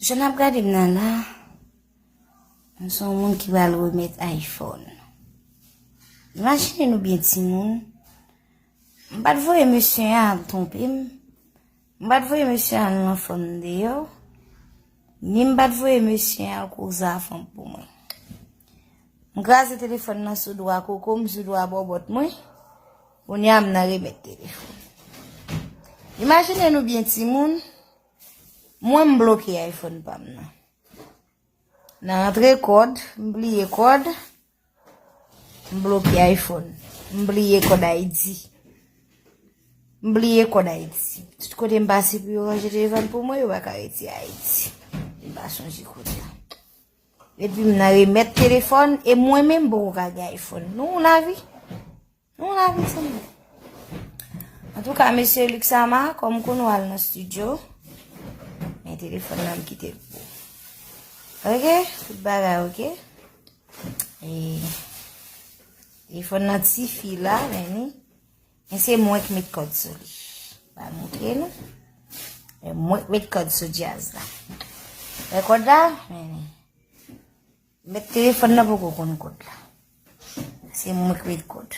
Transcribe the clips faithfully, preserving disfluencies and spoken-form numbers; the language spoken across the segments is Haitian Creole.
Jan n ap gade m nan la, m se yon moun ki pral remèt iPhone. Imajine nou byen timoun, m pa t voye mesye a al twonpe m, m pa t voye mesye a al nan fanm deyò, ni m pa t voye mesye a al koze a fanm pou mwen. M kraze telefòn nan sou dwa koko m, sou dwa bòbòt mwen. Kounye a m nan remèt telefòn. Imajine nou byen timoun, mwen m bloke iPhone pa m nan. Nan rantre kòd, m bliye kòd, m bloke iPhone. M bliye kòd Ayiti. M bliye kòd Ayiti. Tout kote m pase pou yo ranje telefòn pou mwen, yo pa ka retire Ayiti. M pa sonje kote a. Epi m nan remèt telefòn, e mwen menm m poko ka gen iPhone. Nou lavi. Nou lavi, timoun. Antouka, mesye Luxama, kòm kounye a w al nan studio, men telefòn nan m kite l pou ou. Oke? Tout bagay oke? E, telefòn nan tifi la, men ni. Men se mwen k met kòd sou li. M pral montre nou. E mwen k met kòd sou djaz la. Wè kòd la? Men ni. Mèt telefòn nan poko konn kòd la. Se mwen k met kòd.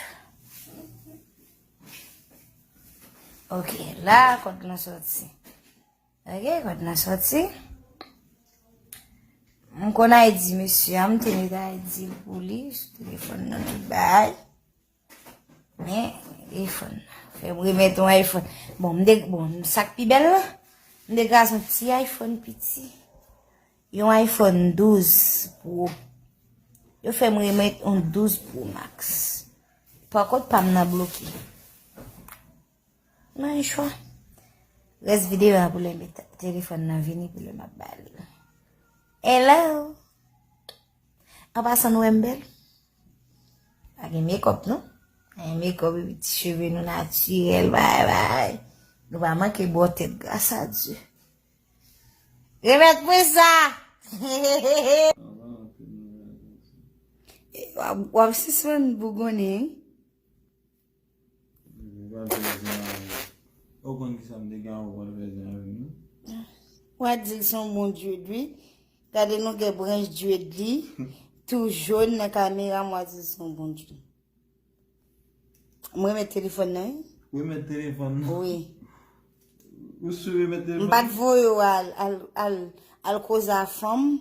Oke, la kòd lan sòti. Oke, kòd lan sòti. M konn I D mesye a, m te met I D pou li sou telefòn nan, tout bagay. Men, telefòn nan. Fè m remèt yon iPhone. Bon, m de, bon, sa k pi bèl la, m degaje yon ti iPhone piti. Yon iPhone douz Pro. Yo fè m remèt yon douz Pro Max. Pa kont pa m nan bloke. Mwen chwa. Rès videyo a pou lè m te-, telefòn nan vini pou lè m ap ba li. Hello. An pasan nou wè m bèl? Pa gen makeup non. Pa gen makeup epi ti cheve nou natirèl, bay, bay. Nou pa manke bò tèt, gras a Dye. Remèt mwen sa! W ap, w ap sispann bougonnen, wi. Ou konn kisa m te gen anvan w pral fè zen avè m? W a di l se yon bon dread, wi. Gade longè branch dread li, tou jòn nan kamera, m w a di l se yon bon dread. M remèt telefòn nan, wi. Remèt telefòn nan? Wi. Ou si w remèt telefòn? M pa t voye w al, al, al, al koze a fanm.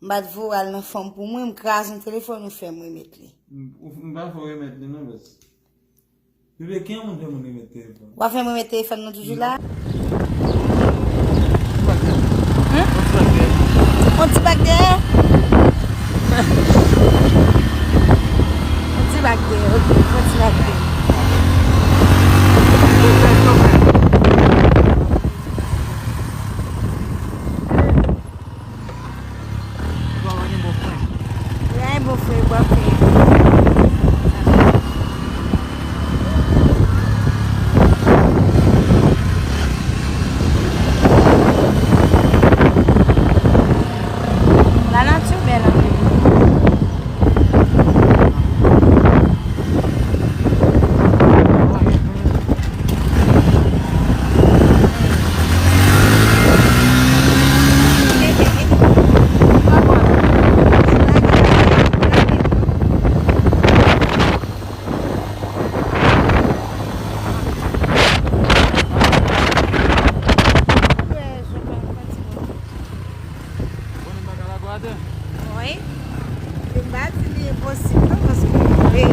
M pa t voye w al nan fanm pou mwen. M kraze yon telefòn, ou fè m remèt li. M, ou, m pa fè w remèt li non, bòs. Bebe, ki yon moun fè moun remèt telefòn? W ap fè mwen met telefòn nan toujou la? Hum? On ti bak dèyè? On ti bak dèyè, ok, on ti bak dèyè. Ou pa gen bon frè. Ou pa gen bon frè, ou pa fè. Lanati bèl anpil. Konnen bagay la gwa atè? Wi. Yo pa di li enposib non, paske wi.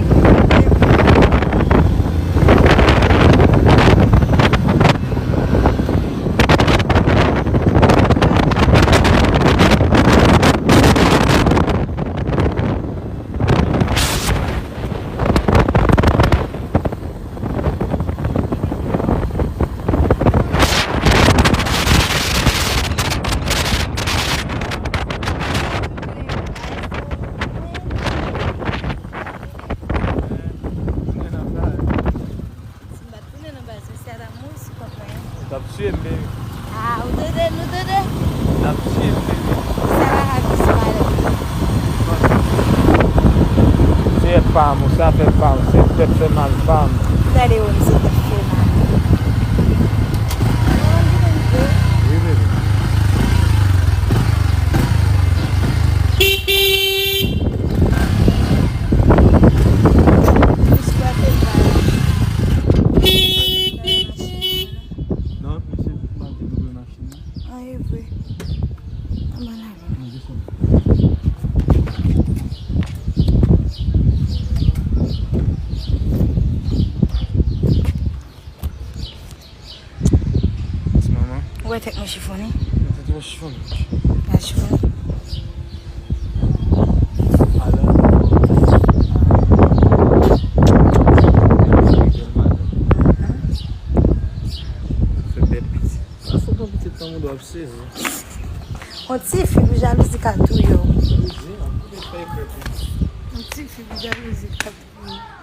Si m pa t tounen nan baz, mesye a t ap mouri sou kòb mwen. Ou t ap tiye m, baby. Ah, ou tande, nou tande? N ap tiye m, baby. Sa pa ka plis malè. Se èt pa m, ou se afè pa m, se tèt fè mal pa m. Gade wè m, se tèt fè mal. Wi, baby. An, e vre. An, ban lavi. Ti manman. Ou wè tèt mwen chifonnen? Tèt mwen chifonnen. Pa chifonnen. Ala. Fè bèl pitit. Sa fò pran pitit nan moun w ap sezi. On ti fi pou jalouzi ka touye w. Jalouzi, an koute fèy fè pitit. On ti fi pou jalouzi ka touye w.